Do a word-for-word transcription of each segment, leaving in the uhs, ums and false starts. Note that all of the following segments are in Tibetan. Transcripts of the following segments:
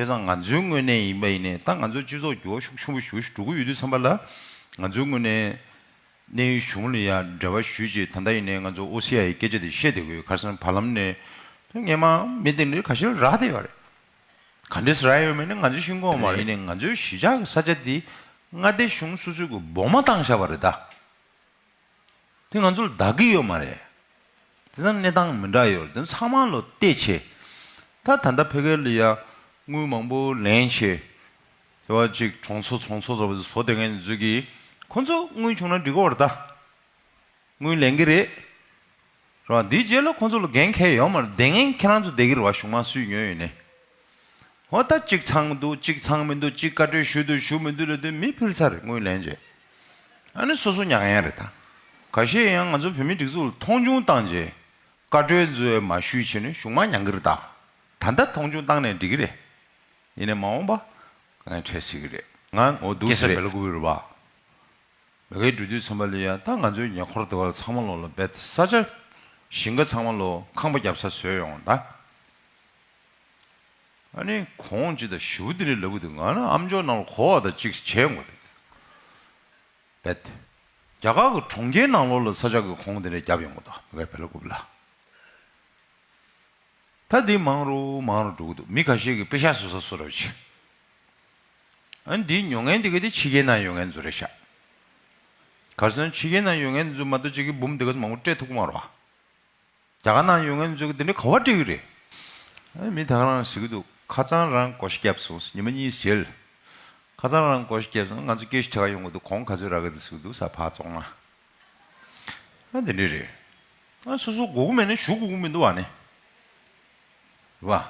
བྱས་ཙང་ང་ཚོའི་ངོས་ནས་ཡིན་པ་ཡིན་ནའི་ད་ང་ཚོའི་སྤྱི་ཚོགས་འགྱུར་བ་ཤུགས་ཆེན་པོ་ཞིག་འགྲོ་གི་ཡོད་དུས་ཙམ་པ་ལ། ང་ཚོའི་ངོས་ནས་གནས་ཡུལ་གཞུང་ལ་ཡང་འབྲེལ་བ་ཞུས་རྗེས། ད་ལྟ་ཡིན་ནའི་ང་ཚོ་ཨོ་སི་ཨའི་སྐད་ཆ་དེ་བཤད་བསྡད་ཀྱི་ཡོད། ཁ་སང་བར་ལམ་ནས་སྔས་མ་མི་དེ་འདྲ་ཁ་ཤས་རག་བསྡད་ཡོད་རེད། ག་འདྲས་རག་ཡོད་མེད་ནི་ང་ཚོས་ཤེས་ཀྱི་ཡོད་མ་རེད། ཡིན་ནའི་ང་ཚོའི་གཞིས་ཆགས་ཀྱི་ས་ཆ་འདི་མངའ་སྡེ་གཞུང་སོ་སོའི་གི་སྦོ་མ་བཏང་བཞག་པ་རེད་ད། དེ་ང་ཚོར་བདག་གི་ཡོད་མ་རེད། དེ་ཚང་གནས་སྟངས་མི་འདྲ་ཡོད་རེད། དེ་ཚང་མ་ལོ་བལྟས་བྱས། ད་ད་ལྟ་ཕ་གིར་ལ་ཡ་དངུལ་མང་པོ་ལེན་བྱས། དེ་བ་ཅིག་གྲོང་ཚོ་ཚོང་ཚོ་ཚོ་བཟོ་བསྡད་མཁན་ཚོས་ཀྱིས་ཁོ་ཚོ་དངུལ་བྱུང་ན་འགྲིག་གི་ཡོད་རེད་ད། དངུལ་ལེན་གྱི་རེད། རེད་བ། འདིའི་རྗེས་ལ་ཁོ་ཚོ་ལ་འགན་འཁྱེར་ཡོད་མ་རེད། དེ་ངན་ཁྱེད་རང་ཚོ་བསྡད་ཀྱི་རེད་བ། གཞུང་མང་སུས་ཉོས་ཡོད་ནས། འོ་ད་གཅིག་ཚང་མི་འདུག་གཅིག་ཚང་མི་འདུག་གཅིག་བཀའ་འཁྲོལ་ཞུས་འདུག་ཞུས་མི་འདུག་ལབ་དུས་མི་ཕུལ་ཚར་རེད། དངུལ་ལེན་བྱས། ཨ་ནི་སོ་སོ་ཉར་ཡ་རེད་ད། ཁ་ཤས་ཡང་ང་ཚོ་བོད་མིའི་སྒྲིག་འཛུགས་ལ་མཐོང་ཆུང་བཏང་རྗེས་བཀའ་འཁྲོལ་ཚོ་མ་ཞུས་བྱས་ནས་གཞུང་མང་ཉར་གྱི་རེད་ད། ད་ལྟ་མཐོང་ཆུང་བཏང་ནས་འགྲིག་གི་རེད། ཡིན་ནའི་མ་འོངས་པ་གང་ཡང་འཕྲད་སྲིད་ཀྱི་རེད། ང་འོ་འདུག་སྐྱེ་ས་ཟེར་རེད། བེ་ལ་ཀུ་བི་རེད་བ། མ་གིར་འགྲོ་དུས་ཙམ་པ་ལ་ཡ་ད་ང་ཚོའི་ཉེ་འཁོར་དེ་བར་ཚང་མ་ལོག་ལ་རྦད་ས་ཆ་ཞིང་ཁ་ཚང་མ་ལོག་ཁང་པ་རྒྱབ་ས་བཟོས་ཡོང་ད། ཨ་ནི་གོང་ཅི་ད་ཞུ་དེ་རེད་ལབ་གི་འདུག་ང་ནི་ཨམ་ཅོག་ནང་ལ་གོ་བ་ད་ཅིག་བྱས་ཡོང་གི་འདུག་རྦད། རྒྱ་གར་གྱི་གྲོང་ཁྱེར་ནང་ལོགས་ལ་ས་ཆ་གི་གོང་དེ་འདྲ་བརྒྱབ་ཡོང་གི་འདུག་མ་གིར་བེ་ལ་ཀུ་བི་ལ། ད་འདི་མང་རུ་མང་རུ་འགྲོ་གི་འདུག་མི་ཁ་ཤས་ཀྱིས་པེ་ཤག་བཟོ་ས་བཟོ་རོགས་བྱེད། ཨ་ནི་འདིའི་ཉོ་མཁན་དེ་ག་དེ་ཕྱི་རྒྱལ་ནང་ཡོད་མཁན་ཚོ་རེད་ཤག་གར་སོང་ཕྱི་རྒྱལ་ནང་ཡོད་མཁན་ཚོ་མ་གཏོགས་ཅིག་གི་འབུམ་དེ་ག་ཚོ་མང་པོ་སྤྲད་ཐུབ་ཀྱི་མ་རེད་བ། རྒྱ་གར་ནང་ཡོད་མཁན་ཚོ་གི་དེ་འདྲ་ག་བ་སྤྲད་གི་རེད། ཨ་ནི་མི་ད་ག་རང་ཟེར་གི་འདུག་ཁ་སང་རང་སྒོ་ཕྱེ་བརྒྱབ་སོང་། ཉི་མ་གཉིས་རྗེས་ལ། ཁ་སང་རང་སྒོ་ཕྱེ་བརྒྱབ་སོང་། ང་ཚོ་སྐད་ཆ་དྲི་ག་ཡོང་གི་འདུག་གོང་ག་ཚོད་རག་གི་འདུག་ཟེར་གི་འདུག་ས་ཕར་བཙོང་ན། ཨ་འདི་འདྲ་རེད། ཨ་སོ་སོ་དགོས་ཀྱི་མེད་ན་ཞུ་དགོས་ཀྱི་མི་འདུག་བ་ནི། རེད་བ།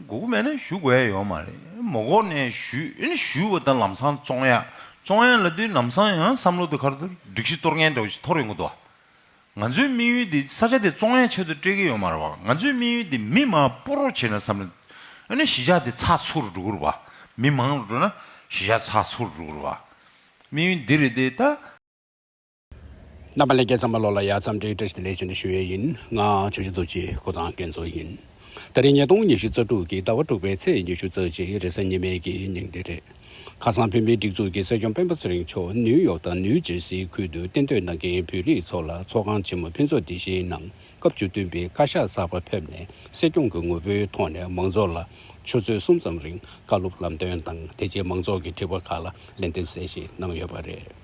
དགོས་ཀྱི་མེད་ན་ཞུ་དགོས་ཡ་ཡོད་མ་རེད། མ་དགོས་ནས་ཞུ་ཨེ་ནི་ཞུ་བ་དང་ལམ་སང་བཙོང་ཡ། བཙོང་ཡ་ལབ་དུས་ལམ་སང་ཡང་བསམ་བློ་དེ་ག་རེ་འདུག་སྒྲིག་གཞི་གཏོར་མཁན་འདྲ་བོ་ཞིག་འཐོར་ཡོང་གི་འདུག་ང་ཚོའི་དམིགས་ཡུལ་དེ་ས་ཆ་དེ་བཙོང་ཡ་ཆེད་དུ་སྤྲད་ཀྱི་ཡོད་མ་རེད་བ། ང་ཚོའི་དམིགས་ཡུལ་དེ་མི་མང་པོ་རོགས་བྱས་ན་བསམ་ན། ཨ་ནི་གཞིས་ཆགས་དེ་ཚགས་ཚུད་རུ་འགྲོ་གི་རེད་བ། མི་མང་རུ་འགྲོ་ན་གཞིས་ཆགས་ཚགས་ཚུད་རུ་འགྲོ་གི་རེད་བ། དམིགས་ཡུལ་འདི་རེད་དེ་ད། རྣམ་པ་ལྷན་རྒྱས་ཚང་མ་ལོག་ལ་ཡ་འཚམས་འདྲི་བཀྲ་ཤིས་བདེ་ལེགས་ཞུ་ནས་ཞུ་ཡས་ཡིན། ང་ཆུ་བཞི་རྡོ་རྗེ་ཀོ་ཚང་སྐལ་མཚོ་ཡིན། ད་རིང་ཉིས་སྟོང་ཉི་ཤུ་རྩ་དྲུག་གི་ཟླ་བ་དྲུག་པའི་ཚེས་ཉི་ཤུ་རྩ་གཅིག་རེས་གཟའ་ཉི་མའི་གི་ཉིན་དེ་རེད། ཁ་སང་བོད་མིའི་སྒྲིག་འཛུགས་ཀྱི་སྲིད་སྐྱོང་སྤེན་པ་ཚེ་རིང་མཆོག་ནིའུ་ཡོག་དང་ནིའུ་ཇེར་སིའི་ཁུལ་དུ་གཏན་སྡོད་གནང་མཁན་བོད་རིགས་ཚོ་ལ་ཚོགས་ཁང་ཆེན་མོ་ཕུན་ཚོགས་བདེ་ཆེན་ནང་སྐབས་བཅུ་བདུན་པའི་བཀའ་ཤག་གསར་པ་ཕེབས་ནས་སྲིད་སྐྱོང་གི་ངོ་བོའི་ཐོག་ནས་མང་ཚོགས་ལ་ཆུ་ཚོད་གསུམ་ཙམ་རིང་བཀའ་སློབ་ལམ་སྟོན་དང་དེ་རྗེས་མང་ཚོགས་ཀྱི་དྲི་བ་ཁག་ལ་ལན་འདེབས་གསལ་བཤད་གནང་ཡོད་པ་རེད།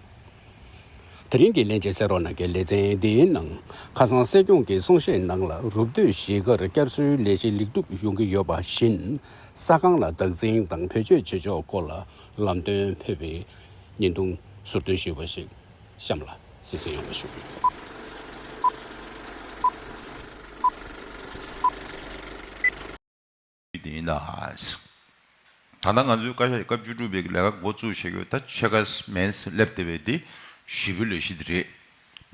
དེ་རིང་གི་ལན་བྱེད་གསན་རོགས་གནང་གི་ལེ་ཚན་འདིའི་ནང་ཁ་སང་སྲིད་སྐྱོང་གི་གསུང་བཤད་ནང་ལ་རུབ་སྟོད་གཞིས་ཀར་བསྐྱར་གསོའི་ལས་གཞི་ལེགས་གྲུབ་ཡོང་གི་ཡོད་པ་བཞིན་ས་ཁང་ལ་བདག་འཛིན་དང་བེད་སྤྱོད་བྱེད་ཕྱོགས་སྐོར་ལ་ལམ་སྟོན་ཕེབས་པའི་བརྙན་ཐུང་ཟུར་འདོན་ཞུས་པ་ཞིག་གཤམ་ལ་གཟིགས་གསན་ཡོང་བ་ཞུ། དེ་ཡིན་ད། ད་ལྟ་ང་ཚོའི་བཀའ་ཤག་སྐབས་བཅུ་དྲུག་པའི་ལས་ཀ་འགོ་བཙུགས་བྱེད་རྒྱུ་ད་ཕྱེད་ཀ་མིན་སླེབས་བསྡད་པའི་དེ་བཞི་པའི་ལས་གཞི་དེ་རེད།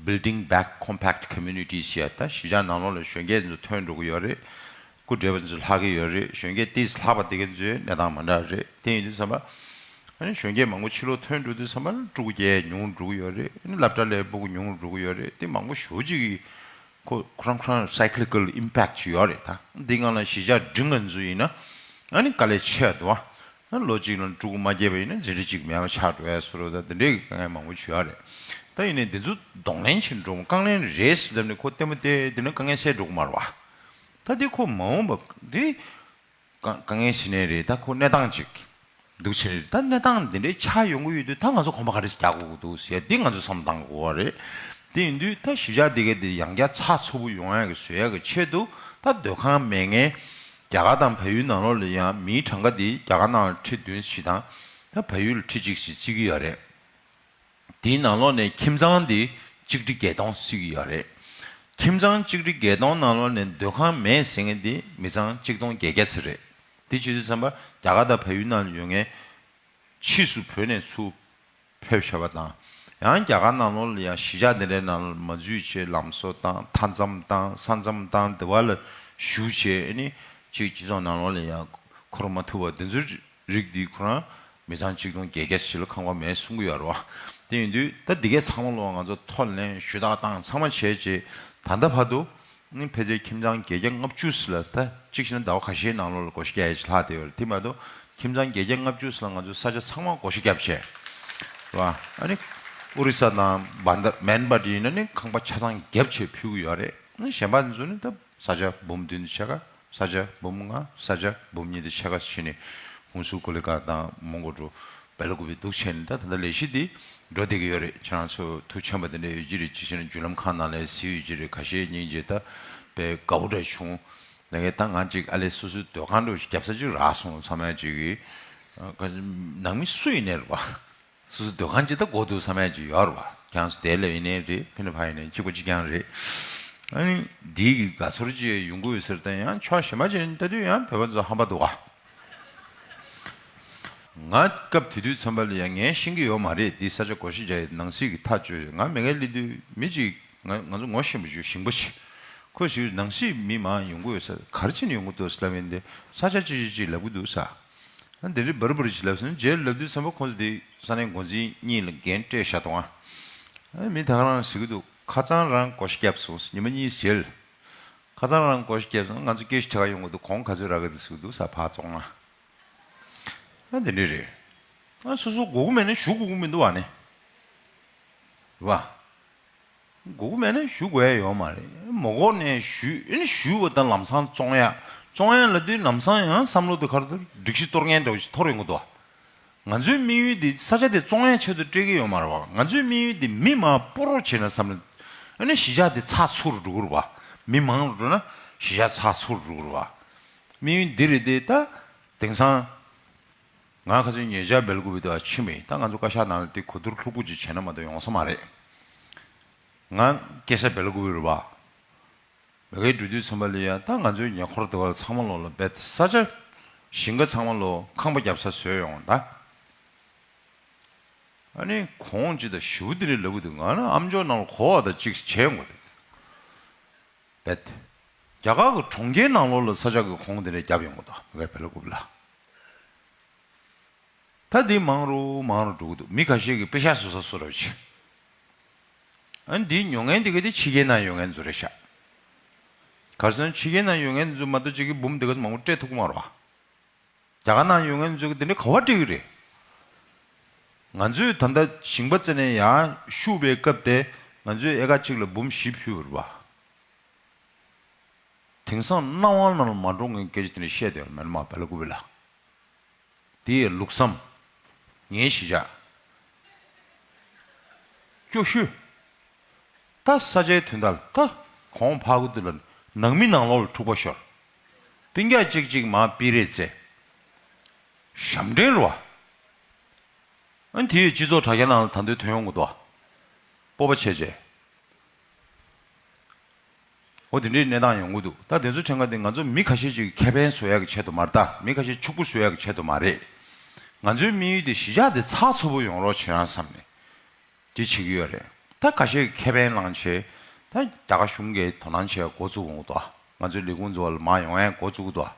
Building Back Compact Communities ཞེས། ད་གཞིས་ཆགས་ནང་ལོགས་ལ་གཞོན་སྐྱེས་ཚོ་ཐོན་འགྲོ་གི་ཡོད་རེད། སྐུ་བགྲེས་པ་ཚོ་ལྷག་གི་ཡོད་རེད། གཞོན་སྐྱེས་ཏིས་ལྷག་པ་དེ་ག་ཚོའི་གནས་སྟངས་མ་འདྲ་རེད། དེ་ཡིན་དུས་ཙམ་པ། ཨ་ནི་གཞོན་སྐྱེས་མང་པོ་ཕྱི་ལོགས་ཐོན་འགྲོ་དུས་ཙམ་པ་ལ་ཕྲུ་གུ་སྐྱེ་ཉུང་འགྲོ་གི་ཡོད་རེད། ཨ་ནི་སློབ་གྲྭ་སླེབས་ཕྲུ་གུ་ཉུང་འགྲོ་གི་ཡོད་རེད། དེ་མང་པོ་ཞེ་པོ་ཅིག་གིས་ཁོ་ཁོ་རང་ཁོ་རང་cyclical impact ཅིག་ཡོད་རེད་ད། འདི་སྒང་ལ་གཞིས་ཆགས་འབྲིང་ང་ཚོ་ཡིན་ན་ཨ་ནི་དཀའ་ལས་ཆེ་འདུག་ཨ། ལོ་གཅིག་ལ་ཕྲུ་གུ་མ་སྐྱེས་པ་ཡིན་ན་འཛིན་གྲྭ་གཅིག་མེད་པ་ཆགས་འགྲོ་ཡ་བཟོ་འདྲ་ད་དེ་འདྲའི་དཀའ་ངལ་མང་པོ་ཅིག་ཡོད་རེད། ད་ཡིན་ནའི་འདི་ཚོ་གདོང་ལེན་བྱེད་འགྲོ་དཀའ་ངལ་རེད་ཟེར་ནས་ཁོ་ལྟད་མོ་བལྟས་དེ་ནས་དཀའ་ངལ་སེལ་འགྲོ་གི་མ་རེད་བ། ད་འདི་ཁོ་མ་འོངས་པ་འདི། དཀའ་དཀའ་ངལ་ཞི་ནས་རེད། ད་ཁོ་གནས་སྟངས་ཅིག་འདུག་ཕྱིན་རེད། ད་གནས་སྟངས་འདི་འདྲའི་ཆགས་ཡོང་གི་ཡོད་དུས་ད་ང་ཚོ་གོམ་པ་ག་རེ་རྒྱག་དགོས་ཀྱི་འདུག་ཟེར་འདི་ང་ཚོ་བསམ་བློ་བཏང་དགོས་པ་རེད། དེ་ཡིན་དུས་ད་གཞིས་ཆགས་འདི་གའི་འདི་ཡང་བསྐྱར་ཚགས་ཚུད་པོ་ཡོང་ཡག་གི་བཟོ་ཡག་གི་ཆེད་དུ་ད་སྡོད་ཁང་མེད་མཁན་རྒྱ་གར་དང་བལ་ཡུལ་ནང་ལོགས་ལ་ཡང་མིའི་གྲངས་ཀ་འདི་རྒྱ་གར་ནང་ཁྲི་བདུན་ཞིག་དང་ད་བལ་ཡུལ་ཁྲི་གཅིག་ཞིག་བརྩི་གི་ཡོད་རེད། དེའི་ནང་ལོགས་ནས་ཁྱིམ་ཚང་འདི་གཅིག་ཁྲི་བརྒྱད་སྟོང་བརྩི་གི་ཡོད་རེད། ཁྱིམ་ཚང་གཅིག་ཁྲི་བརྒྱད་སྟོང་ནང་ལོགས་ནས་སྡོད་ཁང་མེད་ཟེར་མཁན་འདི་མི་ཚང་གཅིག་སྟོང་བརྒྱད་བརྒྱ་ཙམ་རེད། དེ་བྱེད་དུས་ཙམ་པ་རྒྱ་གར་དང་བལ་ཡུལ་ནང་ལ་ཡོད་མཁན་ཕྱིས་སུ་བོད་ནས་ཚུར་ཕེབས་བཞག་པ་དང་། ཡང་རྒྱ་གར་ནང་ལོགས་ལ་ཡང་གཞིས་ཆགས་འདི་འདྲའི་ནང་ལ་མ་འཛུལ་བྱས་ལམ་བཟོ་དང་མཐའ་མཚམས་དང་ས་མཚམས་དང་དེ་བ་ལ་བཞུགས་བྱས་ཨ་ནི་གཅིག་སྤྱི་ཚོགས་ནང་ལོགས་ལ་ཡང་འཁོར་མ་ཐུབ་པ་དེ་ཚོའི་རིགས་འདི་ཁོ་རང་མི་ཚང་གཅིག་སྟོང་བརྒྱད་བརྒྱ་ཞིག་ལ་ཁང་པ་མེད་གསུང་གི་ཡོད་རེད་བ། དེ་ཡིན་དུས་ད་འདི་གའི་ཚང་མ་ལོག་ང་ཚོ་ཐོག་ལེན་ཞུ་དག་བཏང་ཚང་མ་བྱས་རྗེས་ད་ལྟ་བར་དུ་ ནི་ཕལ་ཆེར་ཁྱིམ་ཚང་བརྒྱད་བརྒྱ་ལྔ་བཅུ་ཙམ་ལ། ད་གཅིག་བྱས་ན་ཟླ་བ་ཁ་ཤས་ནང་ལོགས་ལ་བགོ་བཤའ་རྒྱག་ཡས་ཅིག་ལྷག་བསྡད་ཡོད་རེད། དེ་མ་གཏོགས་ཁྱིམ་ཚང་བརྒྱད་བརྒྱ་ལྔ་བཅུ་ཙམ་ལ་ང་ཚོས་ས་ཆ་ཚང་མ་བགོ་བཤའ་བརྒྱབ་བྱས། རེད་བ། ཨ་ནི་ཨོ་རི་ས་དང་བན་ད་མན་བ་དེ་ཡིན་ན་ནི་ཁང་པ་ཆ་ཚང་བརྒྱབ་བྱས་ཕུལ་གྱི་ཡོད་རེད། ཨ་ནི་གཞན་པ་ཚོ་ནི་ད་ས་ཆ་འབུམ་བདུན་དང་ཕྱེད་ཀ། ས་ཆ་འབུམ་ལྔ། ས་ཆ་འབུམ་གཉིས་དང་ཕྱེད་ཀ་ཕྱིན་ནས། ཧུན་སུར་ཀོ་ལི་གྷལ་དང་མོན་གྷོ་ཊུ་བེ་ལ་ཀུ་པེ་འདུག་བྱས་ནས། ད་ད་ལྟ་ལས་གཞི་འདི་འགྲོ་བསྡད་ཀྱི་ཡོད་རེད། ཁྱེད་རང་ཚོ་ཐུགས་ཆེན་པོ་དེ་འདྲ་ཡོད་ཀྱི་རེད། ཅི་བྱས་ན་བརྒྱུད་ལམ་ཁག་ནང་ལ་གཟིགས་ཡོད་ཀྱི་རེད། ཁ་ཤས་སྙིང་རྗེ་ད་དཔེ་དགའ་པོ་འདྲ་བྱུང་། ད་གིན་ད་ང་ཅིག་ཨ་ལས་སོ་སོའི་སྡོད་ཁང་འདྲ་བོ་ཞིག་རྒྱབ་ས་ཅིག་རག་སོང་བསམ་ཡ་ཅིག་གི། ཨ། ནང་མི་སུ་ཡིན་ནའི་རེད་བ། སོ་སོའི་སྡོད་ཁང་ཅིག་ད་དགོས་འདུག་བསམ་ཡ་ཅིག་ཡོད་རེད་བ། ཁྱེད་རང་ཚོ་དེ་ལ་ཡིན་ནའི་རེད། ཕི་ནི་ཕ་ཡིན་ནའི་གཅིག་པ་གཅིག་རྐྱང་རེད། ཨ་ནི་འདི་གི་དགའ་ཚོར་ཅིག་ཡོང་གི་ཡོད་ཟེར། ད་ཡང་ཕྱོགས་གཞན་པ་ཅིག་ནས་ལྟ་དུས་ཡང་བོད་པ་ཚོ་ཧམ་པ་འདུག་ག། ང་སྐབས་དེ་དུས་ཙམ་པ་ལ་ཡང་ངས་ཤེས་ཀྱི་ཡོད་མ་རེད། འདི་ས་ཆ་བགོ་བཤའ་རྒྱག་ཡས་ནང་སྲིད་ཀྱི་ཐག་གཅོད། ང་མ་གིར་སླེབས་དུས་མི་གཅིག། ང་ང་ཚོ་ངོ་ཤེས་པ་ཅིག་ཞིང་པ་ཅིག། ཁོ་ཞིག་ནང་སྲིད་མི་མང་ཡོང་གི་ཡོད་ས། ག་རེ་བྱས་ནས་ཡོང་གི་འདུག་ཟེར་ལབ་ཡིན་ཏེ། ས་ཆ་ཅི་ཅི་ཅི་ལབ་ཀྱི་འདུག་ཟེར། ཨ། འདི་འདྲའི་འབར་འབར་ཅིག་ལབ་སོང་། རྗེས་ལབ་དུས་ཙམ་པ་ཁོང་ཚོ་དེ་ས་གནས་འགོ་འཛིན་གཉིས་ལ་འགན་སྤྲད་བཞག་འདུག་ག། ཨ། མི་ད་ག་རང་ཟེར་གྱི་འདུག། ཁ་སང་རང་བགོ་བཤའ་བརྒྱབ་སོང་། ཉི་མ་གཉིས་རྗེས་ལ། ཁ་སང་རང་བགོ་བཤའ་བརྒྱབ་སོང་། ང་ཚོ་སྐད་ཆ་དྲི་ག་ཡོང་གི་འདུག། གོང་ག་ཚོད་རག་གི་འདུག་ཟེར་གྱི་འདུག་ཟེར། ཕར་བཙོང་ན། ཨ། འདི་འདྲ་རེད། ཨ། སོ་སོ་དགོས་ཀྱི་མེད་ན་ཞུ་དགོས་ཀྱི་མི་འདུག་བ་ནི། རེད་བ། དགོས་ཀྱི་མེད་ན་ཞུ་དགོས་ཡ་ཡོད་མ་རེད། མ་དགོས་ནའི་ཞུ། ཨ་ནི་ཞུ་བ་དང་ལམ་སང་བཙོང་ཡ། བཙོང་ཡ་ལབ་དུས་ལམ་སང་ཡང་བསམ་བློ་དེ་ག་རེ་འདུག། སྒྲིག་གཞི་གཏོར་མཁན་འདྲ་བོ་ཞིག་འཐོར་ཡོང་གི་འདུག། ང་ཚོའི་དམིགས་ཡུལ་དེ་ས་ཆ་དེ་བཙོང་ཡ་ཆེད་དུ་སྤྲད་ཀྱི་ཡོད་མ་རེད་བ། ང་ཚོའི་དམིགས་ཡུལ་དེ་མི་མང་སྤོ་རོགས་བྱས་ན་བསམ་ན། ཨ་ནི་གཞིས་ཆགས་དེ་ཚགས་ཚུད་རུ་འགྲོ་གི་རེད་བ། མི་མང་རུ་འགྲོ་ན་གཞིས་ཆགས་ཚགས་ཚུད་རུ་འགྲོ་གི་རེད་བ། དམིགས་ཡུལ་འདི་རེད་དེ། ད་དེང་སང་ང་ཁ་སང་ཉེ་ཆར་བེ་ལ་ཀུ་པེ་དུ་ཕྱིན་པ་ཡིན། ད་ང་ཚོ་བཀའ་ཤག་ནང་ལ་དེ་གོ་བསྡུར་ལྷུག་པོ་ཅིག་བྱས་ན་མ་གཏོགས་ཡོང་ས་མ་རེད། ང་སྐྱེས་ས་བེ་ལ་ཀུ་པེ་རེད་བ། མ་གིར་འགྲོ་དུས་ཙམ་པ་ལ་ཡ། ད་ང་ཚོའི་ཉེ་འཁོར་དེ་བ་ལ་ཚང་མ་ལོག་ལ་རྦད་ས་ཆ་ཞིང་ཁ་ཚང་མ་ལོག་ཁང་པ་རྒྱབ་ས་བཟོས་ཡོང་ད། ཨ་ནི་གོང་ཅིག་ད་ཞུ་དེ་རེད་ལབ་གི་འདུག། ང་ནི་ཨ་མཆོག་ནང་ལ་གོ་བ་ད་ཅིག་བྱས་ཡོང་གི་འདུག། རྦད། རྒྱ་གར་གྱི་གྲོང་ཁྱེར་ནང་ལོགས་ལ་ས་ཆ་གི་གོང་དེ་འདྲ་བརྒྱབ་ཡོང་གི་འདུག། མ་གིར་བེ་ལ་ཀུ་པེ་ལ། ད་འདི་མང་རུ་མང་རུ་འགྲོ་གི་འདུག། མི་ཁ་ཤས་ཀྱིས་པེ་ཤག་བཟོ་ས་བཟོ་རོགས་བྱེད། ཨ་ནི་འདིའི་ཉོ་མཁན་དེ་ག་དེ་ཕྱི་རྒྱལ་ནང་ཡོད་མཁན་ཚོ་རེད་ཤག། ག་རེ་ཟེར་ན་ཕྱི་རྒྱལ་ནང་ཡོད་མཁན་ཚོ་མ་གཏོགས་ཅིག་གིས་འབུམ་དེ་ག་ཚོ་མང་པོ་སྤྲད་ཐུབ་ཀྱི་མ་རེད་བ། རྒྱ་གར་ནང་ཡོད་མཁན་ཚོ་གིས་དེ་འདྲ་ག་པར་སྤྲད་ཀྱི་རེད། ང་ཚོས་ད་ལྟ་ཞིང་པ་རྩ་ནས་ཡར་ཤུགས་པའི་སྐབས་དེ། ང་ཚོས་ཨེ་ཀར་གཅིག་ལ་འབུམ་བཞི་ཕུལ་བ་རེད་བ། དེང་སང་སྣང་བ་ནང་ལ་མ་འགྲོ་མཁན་སྐད་ཆ་དེ་འདྲ་བཤད་བསྡད་ཡོད་མེད་ན་མ། བེ་ལ་ཀུ་པེ་ལ། དེ་ཡི་ལུགས་བསམ། ངའི་གཞིས་ཆགས། སྐྱོ་ཤོས། ད་ས་ཆའི་དོན་དག་ལ་ད་གོང་འཕར་གི་འདུག་ལ། ནང་མི་ནང་ལོགས་ལ་འཁྲུག་པ་ཤོར། སྤུན་ཀྱག་གཅིག་གཅིག་མར་སྤེལ་རེས་བྱས། ཞབས་འདྲེན་རེད་བ། ཨ་ནི་དེ་ཡི་སྤྱི་ཚོགས་དྲ་རྒྱ་ནང་ལ་ད་དུང་ཐོན་ཡོང་གི་འདུག་བ། སྤོབས་པ་བྱས་བྱས། འོ་དེ་འདྲའི་གནས་སྟངས་ཡོང་གི་འདུག། ད་དེ་ཚོ་ཕྲན་ཁ་དེ་ང་ཚོ་མི་ཁ་ཤས་ཅིག་ཁེ་ཕན་བཟོ་ཡག་གི་ཆེད་དུ་མ་རེད་ད། མི་ཁ་ཤས་ཕྱུག་པོ་བཟོ་ཡག་གི་ཆེད་དུ་མ་རེད། ང་ཚོའི་དམིགས་ཡུལ་དེ་གཞིས་ཆགས་དེ་ཚགས་ཚུད་པོ་ཡོང་རོགས་བྱེད་ཡ་བསམ་ནས་དེ་བྱེད་ཀྱི་ཡོད་རེད། ད་ཁ་ཤས་ཁེ་ཕན་བླངས་བྱས། ད་རྒྱ་གར་གཞུང་གིས་དོ་སྣང་བྱེད་ཡ་འགོ་བཙུགས་འོང་གི་འདུག། ང་ཚོའི་ལས་ཁུངས་ཚོ་ལ་མར་ཡོང་ཡ་འགོ་བཙུགས་འདུག།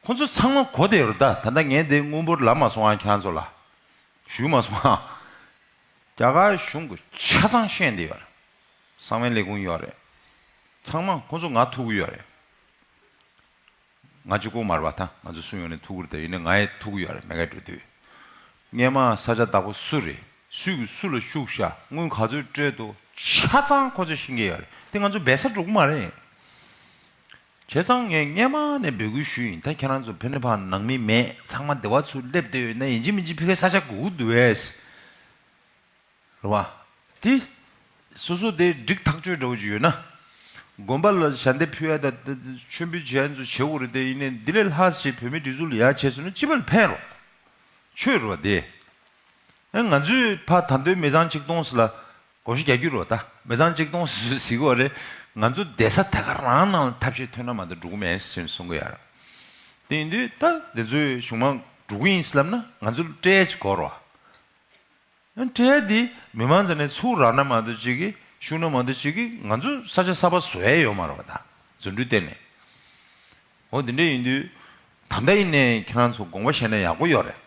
ཁོ་ཚོ་ཚང་མ་གོ་བསྡད་ཡོད་རེད་ད། ད་ལྟ་ངས་འདི་དངུལ་འབོར་ལབ་མ་སོང་ཨ། ཁྱེད་རང་ཚོ་ལ་ཞུས་མ་སོང་ཨ། རྒྱ་གར་གཞུང་གིས་ཆ་ཚང་ཤེས་བསྡད་ཡོད་རེད། གསང་བའི་ལས་ཁུངས་ཡོད་རེད། ཚང་མ་ཁོ་ཚོ་ང་ཐུག་གི་ཡོད་རེད། ང་གཅིག་པོ་མ་རེད་པ། ད་ང་ཚོ་སུ་ཡོང་ནས་ཐུག་གི་རེད། ད་ཡིན་ནའི་ང་ཡི་ཐུག་གི་ཡོད་རེད། མ་གིར་འགྲོ་དུས། སྔས་མ་ས་ཆ་བདག་པོ་སུ་རེད། སུས་ཀྱིས་སུ་ལ་ཤུགས་བཞག། དངུལ་ག་ཚོད་སྤྲད་འདུག། ཆ་ཚང་ཁོ་ཚོས་ཤེས་ཀྱི་ཡོད་རེད། དེ་ང་ཚོ་སྦས་ས་འགྲོ་གི་མ་རེད། བྱས་ཙང་ངས་སྔས་མ་ནས་འབོད་སྐུལ་ཞུས་ཡིན། ད་ཁྱེད་རང་ཚོ་ཕན་ནི་ཕ་ནང་མི་མེད། ཚང་མ་སྡེ་བ་ཚུར་སླེབས་བསྡད་ཡོད་ན། ཡིན་གཅིག་མིན་གཅིག་ཕ་གིར་ས་ཆ་དགོས་ཀྱི་འདུག་ཨེ། རེད་བ། དེ་སོ་སོ་དེ་འགྲིག་ཐག་ཆོད་འདྲ་བོ་ཅིག་ཡོད་ན། དགོན་པ་ལ་ཞལ་འདེབས་ཕུལ་ཡ་དང་མཆོད་འབུལ་བྱེད་ཡ་ཚོ་བྱེད་དགོས་རེད་དེ། ཡིན་ནའི་འདི་ལས་ལྷག་ཅིག་བོད་མིའི་སྒྲིག་འཛུགས་ལ་ཡ་བྱས་སོང་ན་སྤྱི་པ་ལ་ཕན་རོགས། ཆོས་རེད་བ་དེ། ཨ། ང་ཚོས་ཕ་ད་དུང་མི་ཚང་ཆིག་སྟོང་ཙམ་ལ་བགོ་བཤའ་རྒྱག་རྒྱུ་རེད་བ། ད་མི་ཚང་ཆིག་སྟོང་ཙམ་ཟེར་གྱི་ཡོད་རེད། ང་ཚོ་བསྡད་ས་དེ་ག་རང་ནང་ལ་ཐབས་ཤེས་ཐོན་ན་མ་གཏོགས་འགྲོ་གི་མེད་ཟེར་གསུང་གི་ཡོད་རེད། དེ་ཡིན་དུས་ད་འདི་ཚོའི་གཞུང་མང་འགྲོ་གི་ཡིན་ཟེར་ལབ་ན་ང་ཚོ་ལ་སྤྲད་ཡ་ཅིག་དགོས་རེད་བ། སྤྲད་ཡ་འདི་མི་མང་རྩ་ནས་ཚུར་རག་ན་མ་གཏོགས་ཅིག་གིས་ཤུགས་ན་མ་གཏོགས་ཅིག་གིས་ང་ཚོ་ས་ཆ་གསར་པ་བཟོ་ཡ་ཡོད་མ་རེད་བ། ད་རྫུ་འཕྲུལ་བསྟན་ནས། འོ་དེ་འདྲ་ཡིན་དུས་ད་ལྟ་ཡིན་ནའི་ཁྱེད་རང་ཚོ་དགོངས་པ་བཞེས་ན་ཡག་པོ་ཡོད་རེད།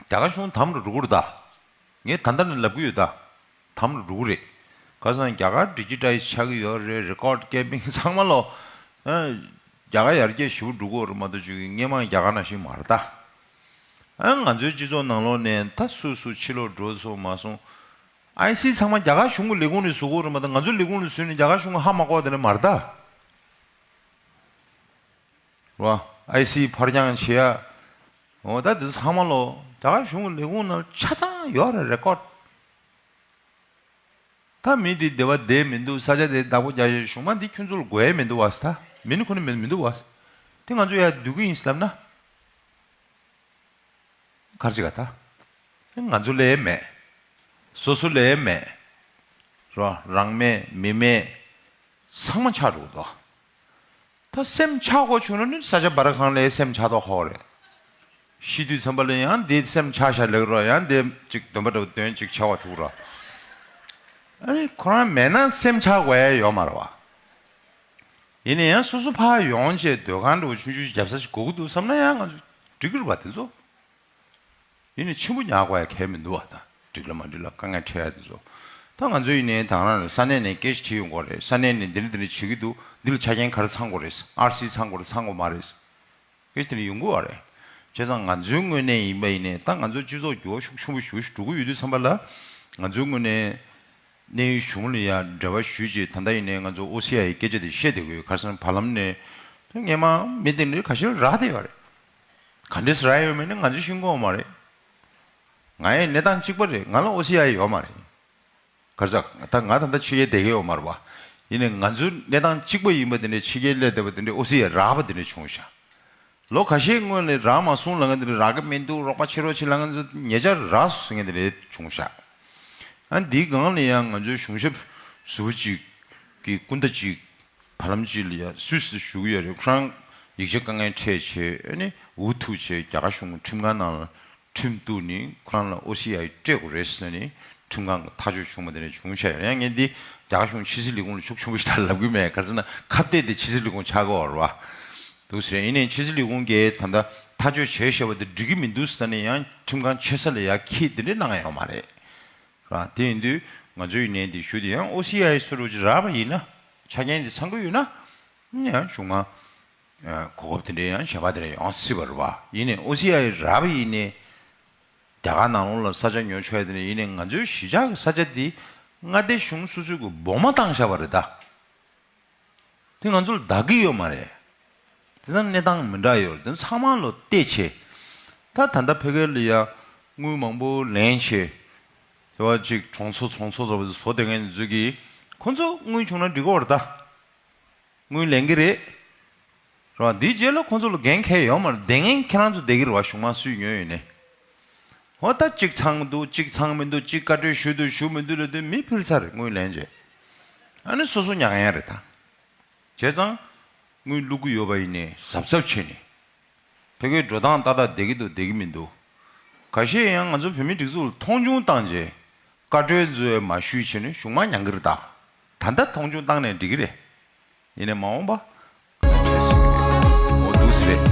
རྒྱ་གར་གཞུང་དམ་རུ་འགྲོ་གི་རེད་ད། ངས་ད་ལྟ་ནས་ལབ་ཀྱི་ཡོད་ད། དམ་རུ་འགྲོ་གི་རེད། ཁ་སང་རྒྱ་གར་ཌི་ཇི་ཊའི་ཛི་ཆགས་ཀྱི་ཡོད་རེད། རེ་ཀོཌ་ཀེ་པིང་ཚང་མ་ལོ། ཨ། རྒྱ་གར་ཡར་རྒྱས་ཞེ་པོ་འགྲོ་གི་ཡོད་རེད་མ་གཏོགས་ཅིག་སྔོན་མ་རྒྱ་གར་ནང་བཞིན་མ་རེད་ད། ཨ། ང་ཚོའི་སྤྱི་ཚོགས་ནང་ལོགས་ནས་ད་སུ་སུ་ཕྱི་ལོགས་འགྲོ་སོང་མ་སོང་། ཨའི་སི་ཚང་མ་རྒྱ་གར་གཞུང་གི་ལས་ཁུངས་ནས་བཟོ་གི་ཡོད་རེད་མ་གཏོགས་ང་ཚོའི་ལས་ཁུངས་ནས་བཟོས་ནས་རྒྱ་གར་གཞུང་གིས་ཧ་མ་གོ་བ་དེ་འདྲ་མ་རེད་ད། རེད་བ། ཨའི་སི་ཕར་འགྱངས་བྱེད་ཡ། འོ་ད་དེ་ཚོ་ཚང་མ་ལོ་རྒྱ་གར་གཞུང་གི་ལས་ཁུངས་ནང་ཆ་ཚང་ཡོད་རེད། རེ་ཀོཌ། ད་མི་འདི་སྡེ་བ་བསྡད་མི་འདུག་ས་ཆ་དེ་བདག་པོ་རྒྱག་བཞིན། གཞུང་མ་འདི་ཁྱོད་ཚོ་ལ་དགོས་ཡ་མི་འདུག་བ། ད་མི་ནི་ཁོ་ནི་མི་མི་འདུག་བ། དེ་ང་ཚོ་ཡར་སྡོད་ཀྱི་ཡིན་ལབ་ན། ག་རེ་བྱེད་ག་ད། ང་ཚོ་ལ་ཡ་མེད། སོ་སོ་ལ་ཡ་མེད། རོ། རང་མེད་མི་མེད། ཚང་མ་ཆགས་འགྲོ་གི་འདུག་ད་སེམས་ཆགས་དགོས་བྱུང་ན་ནི་ས་ཆ་སྦ་ར་ཁང་ལ་སེམས་ཆགས་མདོག་ཁ་པོ་རེད། ཤི་དུས་ཙམ་པ་ལ་ཡང་འདི་སེམས་ཆགས་ཤག་ལབ་རོགས། ཡང་འདི་ཅིག་འདོན་པ་འདྲ་པོ་འདོན་ཅིག་བྱ་བ་ཐུག་རོགས། ཨ་ནི་ཁོ་རང་མེད་ན་སེམས་ཆགས་དགོས་ཡ་ཡོད་མ་རེད་བ། ཡིན་ན་ཡང་སོ་སོ་ཕར་ཡོང་བྱས་སྡོད་ཁང་འདྲ་པོ་ཆུང་ཆུང་ཞིག་རྒྱབ་ས་ཞིག་དགོས་ཀྱི་འདུག་བསམ་ན་ཡང་ང་ཚོ་འགྲིག་གི་རེད་བ། དེ་ཚོ། ཡིན་ནའི་ཆེན་པོ་ཉར་དགོས་ཡ་གལ་མི་འདུག་བ། ད་འགྲིག་ལ་མ་འགྲིག་ལ་དཀའ་ངལ་འཕྲད་ཡ་དེ་ཚོ། ད་ང་ཚོ་ཡིན་ནའི་དང་རང་ལ་ས་གནས་ནས་སྐད་ཆ་དྲིས་ཡོང་གི་རེད། ས་གནས་ནས་འདི་འདྲ་འདི་འདྲ་བྱེད་ཀྱི་འདུག་འདི་ལ་ཆ་རྐྱེན་ག་རེ་ཚང་དགོས་རེད། ཨར་སི་ཚང་དགོས་རེད། ཚང་དགོས་མ་རེད། སྐད་ཆ་དེ་འདྲ་ཡོང་གི་ཡོད་རེད། བྱས་ཙང་ང་ཚོའི་ངོས་ནས་ཡིན་པ་ཡིན་ནའི་ད་ང་ཚོ་སྤྱི་ཚོགས་འགྱུར་བ་ཤུགས་ཆེན་པོ་ཞེ་པོ་ཞིག་འགྲོ་གི་ཡོད་དུས་ཙམ་པ་ལ། ང་ཚོའི་ངོས་ནས་གནད་ཡོད་གཞུང་ལ་ཡ་འབྲེལ་བ་ཞུས་བྱས། ད་ལྟ་ཡིན་ནའི་ང་ཚོ་ཨོ་སི་ཨའི་སྐད་ཆ་དེ་བཤད་བསྡད་ཀྱི་ཡོད། ཁ་སང་བར་ལམ་ནས་སྔོན་མ་མི་དེ་འདྲ་ཁ་ཤས་རག་བསྡད་ཡོད་རེད། ག་འདྲས་རག་ཡོད་མེད་ནི་ང་ཚོས་ཤེས་ཀྱི་ཡོད་མ་རེད། ང་ཡི་གནས་སྟངས་གཅིག་པ་རེད། ང་ལ་ཨོ་སི་ཨའི་ཡོད་མ་རེད། ག་རེ་ཟ། ད་ང་ད་ལྟ་ཕྱི་རྒྱལ་བསྡད་ཀྱི་ཡོད་མ་རེད་བ། ཡིན་ནའི་ང་ཚོའི་གནས་སྟངས་གཅིག་པ་ཡིན་པ་དེ་འདྲའི་ཕྱི་རྒྱལ་སླེབས་བསྡད་པ་དེ་འདྲའི་ཨོ་སི་ཨའི་རག་པ་དེ་འདྲ་བྱུང་ཤག་ལོ་ཁ་ཤས་སྔོན་ནས་རག་མ་སོང་ལབ་མཁན་དེ་འདྲ། རག་གི་མི་འདུག་རོགས་པ་བྱེད་རོགས་བྱེད་ལབ་མཁན་ཚོ་ཉེ་ཆར་རག་སོང་ཟེར་མཁན་དེ་འདྲ་བྱུང་ཤག་ཨ་འདིའི་སྒང་ལ་ཡང་ང་ཚོའི་གཞུང་ཞབས་ཟུར་པ་གཅིག་གི་སྐུ་ཟླ་གཅིག་བར་ལམ་གཅིག་ལ་ཡ་སུད་སི་ལ་བཞུགས་ཀྱི་ཡོད་རེད། ཁོ་རང་ཡིག་ཆ་དཀའ་ངལ་འཕྲད་བྱས། ཨ་ནི་འུ་ཐུག་བྱས་རྒྱ་གར་གཞུང་ཁྲིམས་ཁང་ནང་ལ་ཁྲིམས་གཏུགས་ནས་ཁོ་རང་ལ་ཨོ་སི་ཨའི་སྤྲད་དགོས་རེད་ཟེར་ནས་ཁྲིམས་ཁང་གི་ཐག་གཅོད་བྱུང་བ་དེ་འདྲ་བྱུང་ཤག་ཡང་ངས་འདི་རྒྱ་གར་གཞུང་ཕྱི་སྲིད་ལས་ཁུངས་ལ་ཤུགས་ཆེན་པོ་ཞིག་ལབ་གི་མེད། ག་རེ་ཟེར་ན་ཁ་གཏད་དེ་ཕྱི་སྲིད་ལས་ཁུངས་ཆགས་ཀྱི་ཡོད་རེད་བ། འདུག་ཟེར། ཡིན་ནའི་ཕྱི་སྲིད་ལས་ཁུངས་ཀྱིས་ད་ལྟ་ཐག་གཅོད་བྱས་བཞག་པ་དེ་འགྲིག་གི་མི་འདུག་ཟེར་ནས་ཡང་ཁྲིམས་ཁང་ཆེ་ས་ལ་ཡར་འཁྱེར་དེ་འདྲ་གནང་ཡོད་མ་རེད། ར། དེ་ཡིན་དུས་ང་ཚོའི་ནས་འདི་ཞུ་དེ་ཡང་ཨོ་སི་ཨའི་སུ་རུ་ཅིག་རག་པ་ཡིན་ན། ཆ་རྐྱེན་འདི་ཚང་གི་ཡོད་ན། ཡང་གཞུང་མང་གོ་སྐབས་དེ་འདྲའི་ཡང་གཞན་པ་དེ་འདྲ་ཡོང་སྲིད་པ་རེད་བ། ཡིན་ནའི་ཨོ་སི་ཨའི་རག་པ་ཡིན་ནའི་རྒྱ་གར་ནང་ལོགས་ལ་ས་ཆ་ཉོ་ཆོག་ཡ་དེ་འདྲ་ཡིན་ནའི་ང་ཚོའི་གཞིས་ཆགས་ཀྱི་ས་ཆ་འདི་མངའ་སྡེ་གཞུང་སོ་སོས་ཀྱི་སྦོ་མ་བཏང་བཞག་པ་རེད་ད། དེ་ང་ཚོ་ལ་བདག་གི་ཡོད་མ་རེད། དེ་ཚང་གནས་སྟངས་མི་འདྲ་ཡོད་རེད། དེ་ཚང་མ་ལོ་བལྟས་བྱས། ད་ད་ལྟ་ཕ་གི་ལ་ཡ་དངུལ་མང་པོ་ལེན་བྱས། དེ་བ་ཅིག་གྲོང་ཚོ་ཚོང་ཚོ་ཚོ་བཟོ་བསྡད་མཁན་ཚོ་གིས་ཁོ་ཚོ་དངུལ་བྱུང་ན་འགྲིག་གི་རེད་ད། དངུལ་ལེན་གི་རེད། རེད་བ། འདིའི་རྗེས་ལ་ཁོ་ཚོ་ལ་འགན་འཁྱེར་ཡོད་མ་རེད། དེ་ངན་ཁྱེད་རང་ཚོ་བསྡད་ཀྱི་རེད་བ། གཞུང་མང་སུས་ཉོས་ཡོད་ནས། ཧོ་ད་གཅིག་ཚང་མི་འདུག་གཅིག་ཚང་མི་འདུག་གཅིག་བཀའ་འཁྲོལ་ཞུ་འདུག་ཞུ་མི་འདུག་ལབ་དུས་མི་ཕུལ་ཚར་རེད། དངུལ་ལེན་རྗེས། ཨ་ནི་སོ་སོ་ཉག་ཡང་རེད་ད། བྱས་ཙང་། དངུལ་བླུག་གི་ཡོད་པ་ཡིན་ནའི་གཟབ་གཟབ་བྱས་ནས། ཕ་གིའི་འགྲོ་སྟངས་ཏག་ཏག་བསྡད་ཀྱི་འདུག་བསྡད་ཀྱི་མི་འདུག་ཁ་ཤས་ཡང་ང་ཚོ་བོད་མིའི་སྒྲིག་འཛུགས་ལ་མཐོང་ཆུང་བཏང་རྗེས་བཀའ་འཁྲོལ་ཚོ་མ་ཞུས་བྱས་ནས་གཞུང་མང་མྱངས་ཀྱི་རེད་ད། ད་ལྟ་མཐོང་ཆུང་བཏང་ནས་འགྲིག་གི་རེད། ཡིན་ནའི་མ་འོངས་པ། འོ་འདུག་སེ་རེད།